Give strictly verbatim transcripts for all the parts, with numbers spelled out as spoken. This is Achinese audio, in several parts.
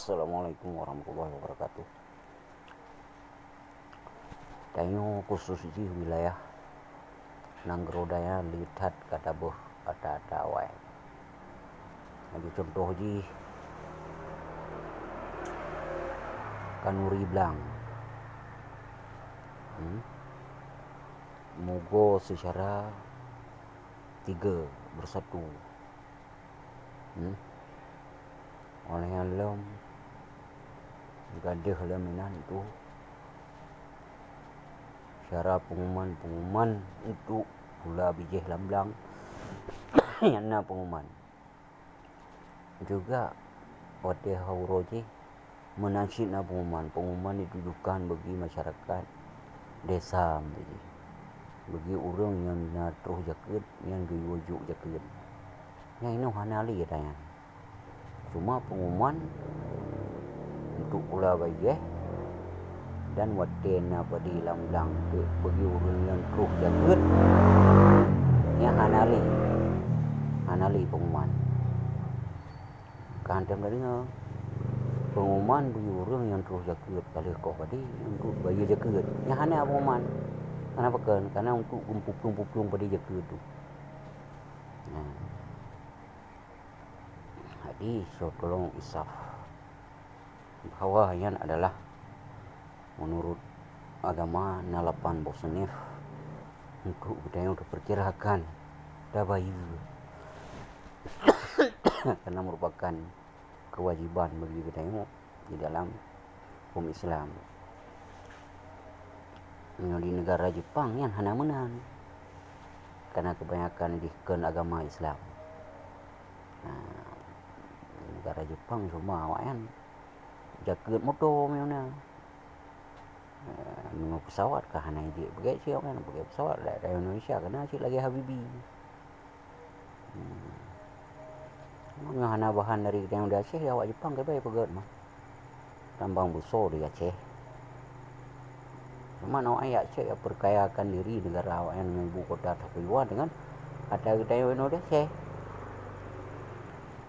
Assalamualaikum warahmatullahi wabarakatuh. Tanyoe khusus jih wilayah Nanggroe Daya le that ka tabeuh ata-ata awai. Laju cuntoh jih Kanuri Blang. Hmm? Mugo seucara tiga bersatu. Hmm? Oleh nyan lom, gadeuh lom inan tu cara pengumuman-pengumuman untuk pula bijéh lam blang. Nyan na pengumuman. Juga watée uroe jih meunan cit na pengumuman. Pengumuman ditujukan bagi masyarakat desa, bagi ureuëng nyang na troh jakeuet, nyang geuyue juk jakeuet. Nyang inoe hana lé ata nyan. Cuma pengumuman untuk pula bijéh dan watée na padi lam blang teuk bagi ureuëng nyang troh jakeuet, nyan hana lé, hana lé pengumuman. Ka hantom tadeungoe pengumuman bagi ureuëng nyang troh jakeuet, ka lheueh koh padi untuk bayeue jakeuet. Nyan hana pengumuman. Hana pakon, karena untuk geupuplueng-puplueng padi jakeuet tu. Nah. Jadi, soe tolong insaf bahwa nyan adalah menurut agama na lapan boh seunif untuk geutanyoe teupeukirakan tabayeue. Karena merupakan kewajiban bagi geutanyoe di dalam hukum Islam. Meunyoe di negara Jepang nyan hana meunan, karena kebanyakan jih kon agama Islam. Nah, negara Jepang cuma awaknyan jakeuet moto meunyoe na. Eh, meunyoe pesawat ka hana jijak peugét cit awaknyan, peugét pesawat dak dari Indonesia, keunan cit lagée Habibie. Hmm. Meunyoe hana bahan dari geutanyoe di Aceh, ya awak Jepang keubai peugét mah. Tambang buso di Aceh. Cuma awaknyan Aceh ya perkayakan diri negara awaknyan dengan ibu kota Tokyo dengan ata geutanyoe inoe di Aceh.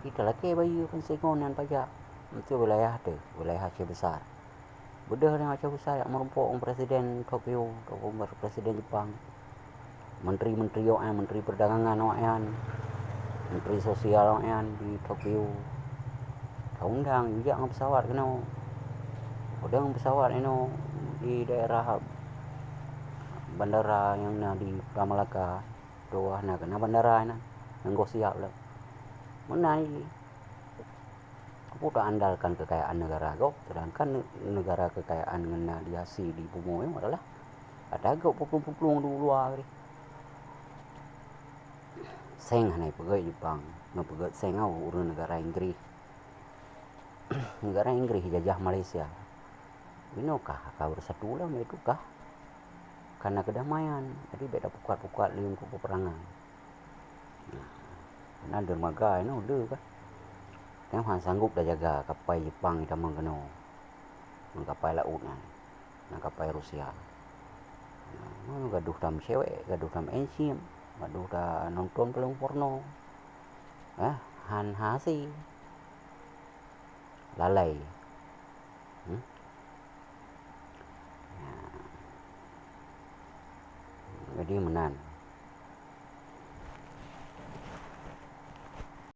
Kita lakée bayeue peusingon nyan pajak. Itu wilayah tu, wilayah Aceh Besar. Beudôh nyan Aceh Besar jak meurumpok ngon Presiden Tokyo ataupun Presiden Jepang. Menteri-menteri awaknyan, menteri perdagangan awaknyan, menteri sosial awaknyan di Tokyo. Taundang, yue jak ngon pesawat keunoe. Peudong pesawat inoe di daerah bandara nyang na di Kota Melaka. Tuha na keunan bandara nyan, nyang goh siap lom. Meunan jih. Peue taandalkan kekayaan negara gob, sedangkan ne-, negara kekayaan ngon na di hasil di bumoe nyoe adalah ata gob puplueng-puplueng di luwa tadi. Seng hana ipeugét Jepang, nyoe peugét seng ureuëng negara Inggris. Negara Inggris jajah Malaysia. Inoe kah ka bersatu lom, yaitu kah kana keudamaian. Jadi bék tapukat-pukat lé untuk peperangan. Nah, na dermaga inoe le kan. Nyan hana sanggup tajaga kapai Jepang itamong keunoe. Ngon kapai laôt nyan. Ngon kapai Rusia. Nah, gadoh tameucewek, gadoh tameuensiem, gadoh tanonton film porno. Eh, han hase. Lalai. Hmm? Ya. Jadi meunan.